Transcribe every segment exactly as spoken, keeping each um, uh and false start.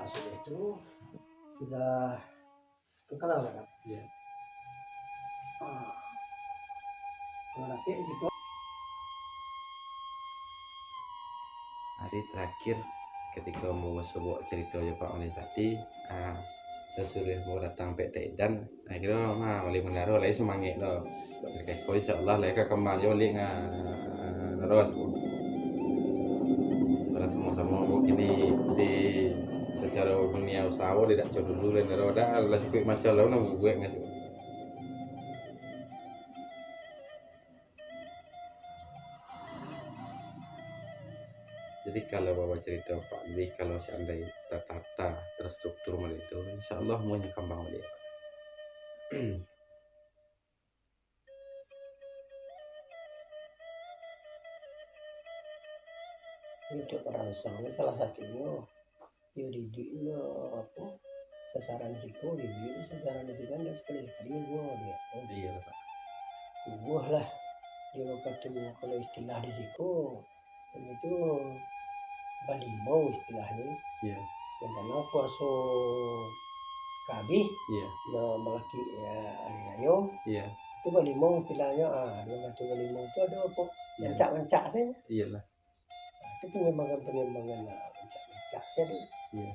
Sudah itu, sudah, itu kalau lah, Kak. Iya. Ah. Kalau dapik di situ. Hari terakhir, ketika mau basobok cerita jo Pak Manis Sati, ah, tasuruah mau datang Pak Taidan, akhirnya mah bali mandaro lai semangat tu. Keko insyaallah lai ka kambang jo bali nga terus. Kalau samo-samo kini di secara dunia usaha dia dak cuma dulu lai mandaro dah, lah cukup macam lah nak buat ngan. Jadi kalau bawa cerita Pak, jadi kalau seandai tertata, terstruktur model itu, insyaallah semuanya kambang baliak. Untuk merangsang ni salah satunyo, yo didik lo apo, sasaran siko, didik lo sasaran siko, dan sakali-sakali lo dia. Iya, Pak. Tubuh lah. Dia wakatu kalau istilah di siko, itu balimau istilahnyo. Iya. Yang karena puaso ka abih, iya, nah, malaki, ya, hari rayo. Iya. Itu balimau istilahnyo. Ah, di wakatu balimau tu ado apo? Iya. Mancak-mancak sajo. Iyalah. Nah, itu pengembangan-pengembangan lah, mancak-mancak sajo tu. Iya.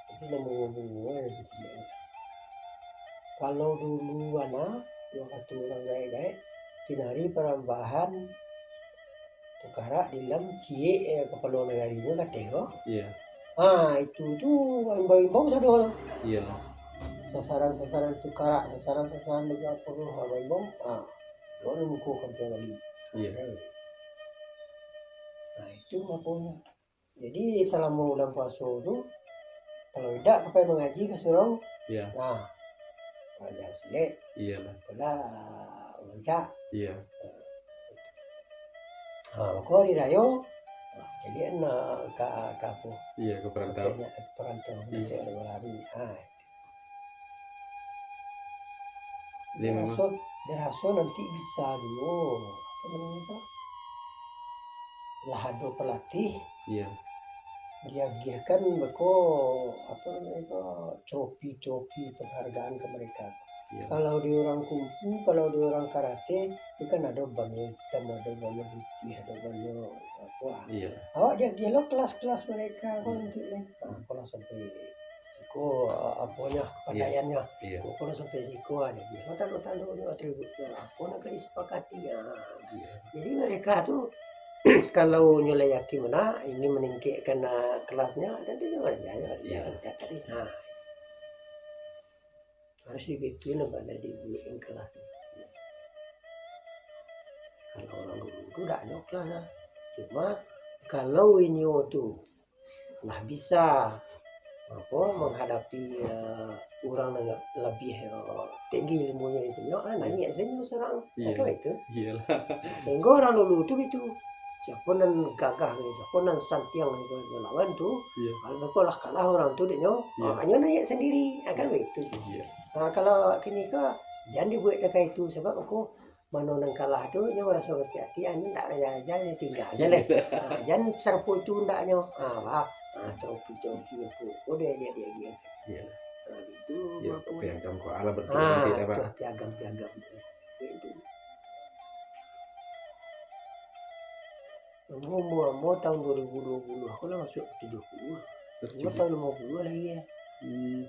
Jadi, nan bungo-bungo yang kecil. Kalau dulu bana, wakatu urang gaek-gaek, kinari parambahan tu karak di dalam ciek, eh, kapalo nagari tu kateh ko. Iya. Ah, itu tu imbau-imbau sado lah. Iyalah. Sasaran-sasaran tu karak, sasaran-sasaran tu apo tu, imbau-imbau. Ah, baru muko kantua bali. Iya. Nah, itu aponyo. Jadi, salamo bulan puaso tu, kalau indak ka pai mangaji ka surau, iya, nah, balajar silek, iyalah, apolah mancak. Iya. Ha, mako hari rayo, ha, caliak nak ka, ka apo? Iya, ka parantau. Ka parantau, iya, caliak nak balari. Ha. Dia memang raso, dia raso nanti bisa juo, apo namonyo tu? Lah ado pelatih. Iya. Diagiahkan beko, apo namonyo tu, trofi-trofi penghargaan ke mereka. Iya. Kalau di urang kungfu, kalau di urang karate, itu kan ado bannyo itam, ado bannyo putih, ado bannyo apo, ah. Iya. Awak diagiah lo kelas-kelas mereka ko, hmm, nanti ni. Ah, kalau sampai siko, ah, aponyo, iya, pandaiannyo. Iya. Kalau sampai siko, ah, diagiah lo tando-tandonyo, atributnyo, apo nan ka disepakati, ah. Iya. Jadi mereka tu, kalau nyo lah yakin bana, ingin maningkekkan, ah, kelasnyo, tentu nyo balajar, nyo balajar, iya, tadi. Ha. Harus dibikin lah, bana dibuek kelas. Kalau urang dulu tu dak ado kelas lah. Cuma kalau inyo tu lah bisa, apo, manghadapi, eh, urang nan labiah, eh, tinggi ilmunyo dari inyo, ah, naiak sajo surang. Iya. Kan itu. Iyalah. Sehingga urang dulu tu gitu. Siapo nan gagah, siapo nan santiang jo lawan tu, iya, kalau beko lah kalah urang tu dek nyo, iya, ah, nyo naiak sandiri, ah, kan baitu. Iya. Ah, kalau kini ko, jan dibuek takah itu, sabab beko mano nan kalah tu, nyo maraso kecil ati, ah, nyo ndak raja-raja, nyo tingga se lah. Iya. Ah, jan sarupo itu hendaknyo. Ah, bah. Ah, trofi-trofi apo, oh, dia, dia, dia, dia. Iya. Ah, itu. Iya, apo, piagam ko, alah, betul, ah, nanti dah, Pak. Betul, piagam-piagam. Itu. Ambo umua ambo taun dua ribu dua puluh, aku lah masuak ka tujuah puluah. Ambo taun limo puluah lai, ya. Hmm.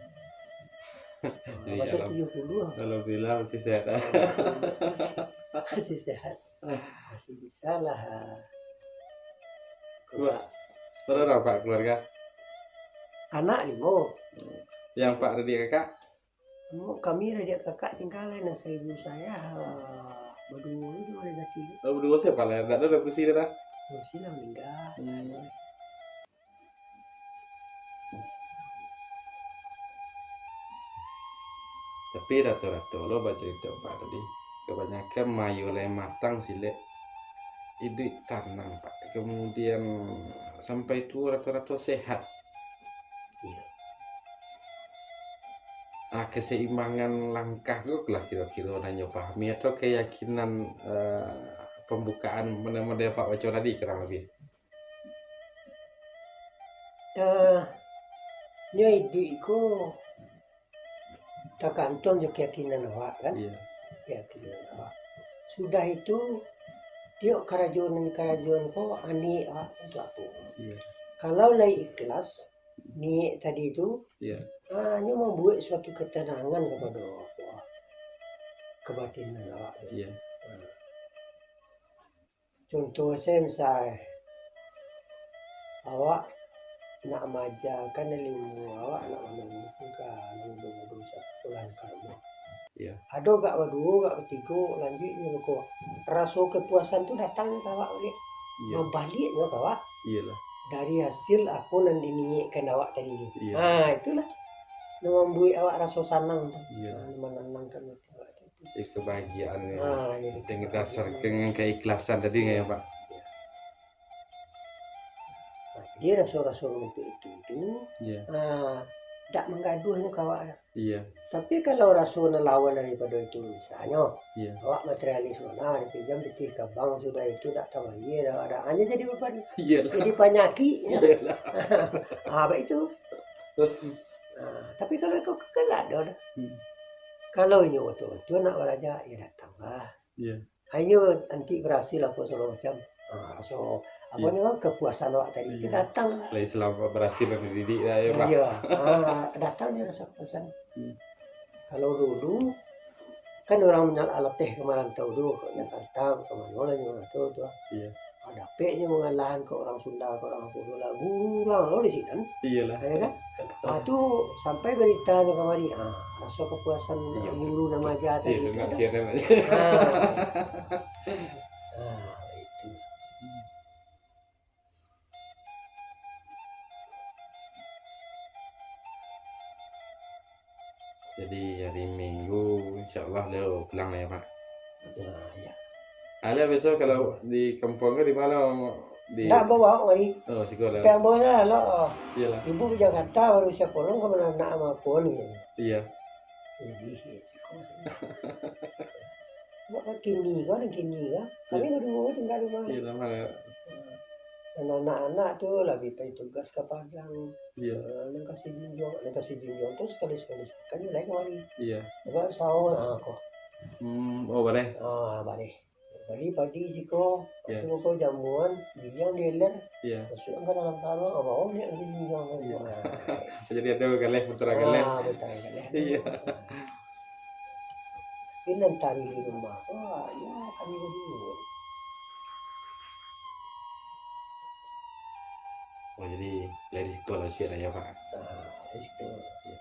Nah, jadi, masuak tujuah puluah. Alhamdulillah, masih sehat. Masih, masih, masih sehat. Masih bisa lah. Wah, bara urang, Pak, keluarga? Anak limo. Hmm. Yang Pak, adik, kakak? Kami radiak kakak tingga lai, nan saibu saya, ah, baduo tu, Mak Zaki tu. Oh, baduo sajo lah, ndak ado kursi dah. Kursi lah maningga. Hmm. Tapi rato-rato lo bacarito Pak tadi, kabanyakan mayo lai matang silek, iduik tanang, Pak. Kemudian sampai tuo rato-rato sehat. Iya. Ah, keseimbangan langkah tu lah kiro-kiro nan nyo pahami atau keyakinan, eh, pembukaan model-model Pak baco tadi kurang lebih? Eh, Nyo iduik ko tagantuang jo keyakinan awak, kan? Iya. Keyakinan awak. Sudah itu, tiok karajo nan dikarajoan ko, niaik awak untuak apo? Iya. Kalau lai ikhlas, niaik tadi tu, iya, ah, nyo mambuek suatu ketenangan kapado awak, kebatinan awak tu. Iya. Ah. Contoh se misal, awak nak maajakan ilmu, awak nak manantukan ka nan dosa pulang ka rumah. Iya. Ado gak baduo, gak batigo, lanjuik nyo beko. Raso kepuasan tu datang ka awak baliak. Iya. Mambaliak nyo ka awak. Iyalah. Dari hasil apo nan diniaikkan awak tadi tu. Iya. Ha, itulah. Nan mambuek awak raso sanang tu. Iya. Ha, mananangkan ati awak tu. Eh, kebahagiaan, ya. Ah, jadi yang dasarkan kebahagiaan. Keikhlasan tadi, ya, Pak? Nah, jadi raso-raso untuk itu tu, iya, ah, dak manggaduah nyo ka awak dah. Iya. Tapi kalau raso nan lawan daripado itu, misalnyo, iya, awak materialis, nah, dipinjam pitih ka bank, sudah itu dak tabayia dah, dah, hanya jadi beban. Iyalah. Jadi panyakik. Iyalah. Ah, baik itu. Nah, tapi kalau iko kan dak ado dah. Hmm. Kalau inyo batua-batua nak baraja, ya datanglah. Iya. Inyo nanti berhasil apo segala macam. Ah, raso, apo, iya, ni, kepuasan awak tadi tu, iya, datang. Lah, selama berhasil dididik lah, ya, Pak. Iya. Ah, datang nyo raso kepuasan. Hmm. Kalau dulu, kan urang manyalak lapeh ka marantau tu, ka Jakarta, ka mano lah nyo marantau tu. Iya. Ah, dapek nyo mangalahan ka urang Sunda, ka urang apo tu lah. Guru urang lo di sinan. Iyalah. Ya kan? Ah, tu sampai barita nyo kamari. Ah, raso kepuasan, iya, guru nan maaja tadi tu. Iya, tu kan. Ah. Ah, itu. Jadi, hari Minggu, insya Allah beliau pulang lah, ya, Pak. Ya, ya. Alah, biaso kalau di kampuang ko di mano? Di... Ndak bawa kamari. Oh, siko lah. Kan bawa lah, lo. Iyalah. Ibu Jakarta baru sakolong ka mano anak ama pun gitu. Iya. Jadi, siko. Buat kini ko, nan kini ko. Kami, iya, baduo tingga di rumah. Iya, lamo lah. Hmm. Dan anak-anak tu labiah pai tugas ka Padang. Iya. Eh, nan ka Sijunjuang, nan ka Sijunjuang tu sakali-sakali sakan nyo lai kamari. Iya. Sebab sahur, ah, ko. Hmm, oh, bareh. Ah, bareh. Bali padi siko, iya, tu ko jamuan, giliang di iler. Iya. Masuak ka dalam karung, ah, bao baliak ka Sijunjuang. Iya. Nah. Jadi ado galeh, putar galeh. Ah, putar galeh. Iya. Tapi nan tari di rumah tu, ah, ya, kami baduo. Oh, jadi, lah di siko lah, cik, lah, ya, Pak? Ah, di siko. Iya.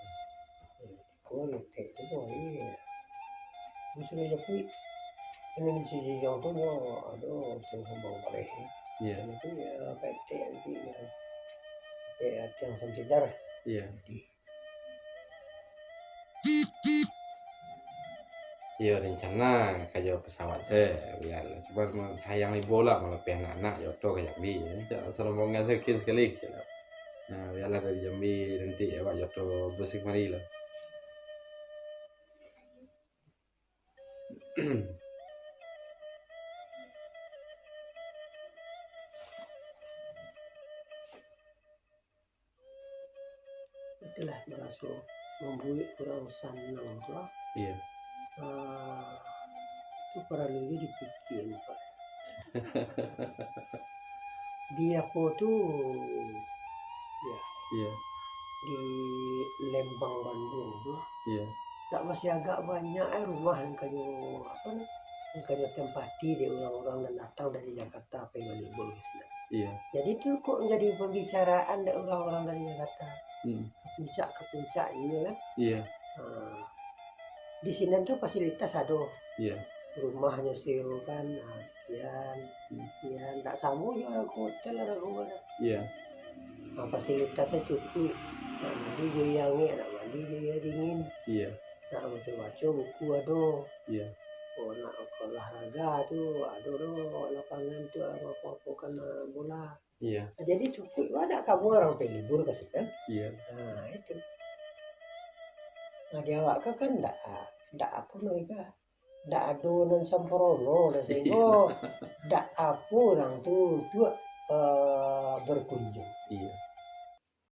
Ko letek tu, ko, iya. Musim japuik. Kan di Sijunjuang tu, nyo ado tu kambang bareh, ya. Iya. Kan itu, ya, patek nanti, ya. Patek tiang samsidar. Iya. Jadi, iyo, rencana ka jo pesawat se, bialah. Cuman sayang ibo lah, malapeh anak-anak, yo oto ka Jambi. Cak, salombongan se kini sakali, cak. Nah, bialah dari Jambi nanti awak yo oto bus kamari lah. Itulah baraso mambuek urang sanang tu, ah. Iya. Ah, itu paralu juo dipikia, Pak. Di apo tu, ya, iya, di Lembang, Bandung tu, iya, dak masih agak banyak, eh, rumah nan kanyo, apo ni, nan kanyo tempati dek urang-urang nan datang dari Jakarta pai balibur di sinan. Iya. Jadi tu kok jadi pembicaraan dek urang-urang dari Jakarta. Hmm. Puncak ka puncak inyo kan. Iya. Ha. Di sinan tu fasilitas ado. Iya. Rumah nyo sewa kan, ha, sekian, hmm, sekian. Ndak samo jo harago hotel, harago rumah. Iya. Ha, fasilitasnyo cukuik. Nak mandi jo aia angek, nak mandi jo aia dingin. Iya. Nak baco-baco buku ado. Iya. Oh, nak olahraga tu ado doh lapangan tu, apo-apokan, ah, bola. Iya. Jadi cukuik wadah kamu urang pai libur ka sinan. Iya. Nah, itu. Nah, di awak ka kan ndak, ndak apo mereka, ndak ado nan sampurno lah, sehingga ndak apo urang tu, tu, eh, berkunjung. Iya.